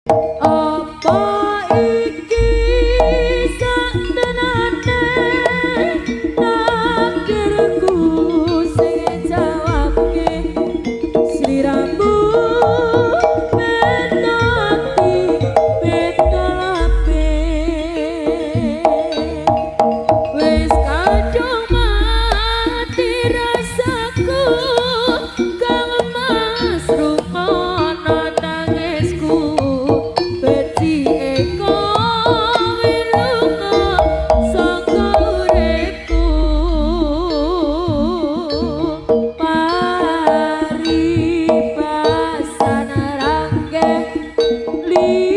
Apa iki saktenane takdirku sing jawabke sliramu beda ati beda lape wis kadung mati rasaku kang mas rumono tangisku becike kowe lunga saka uripku paribasan ranggeh li.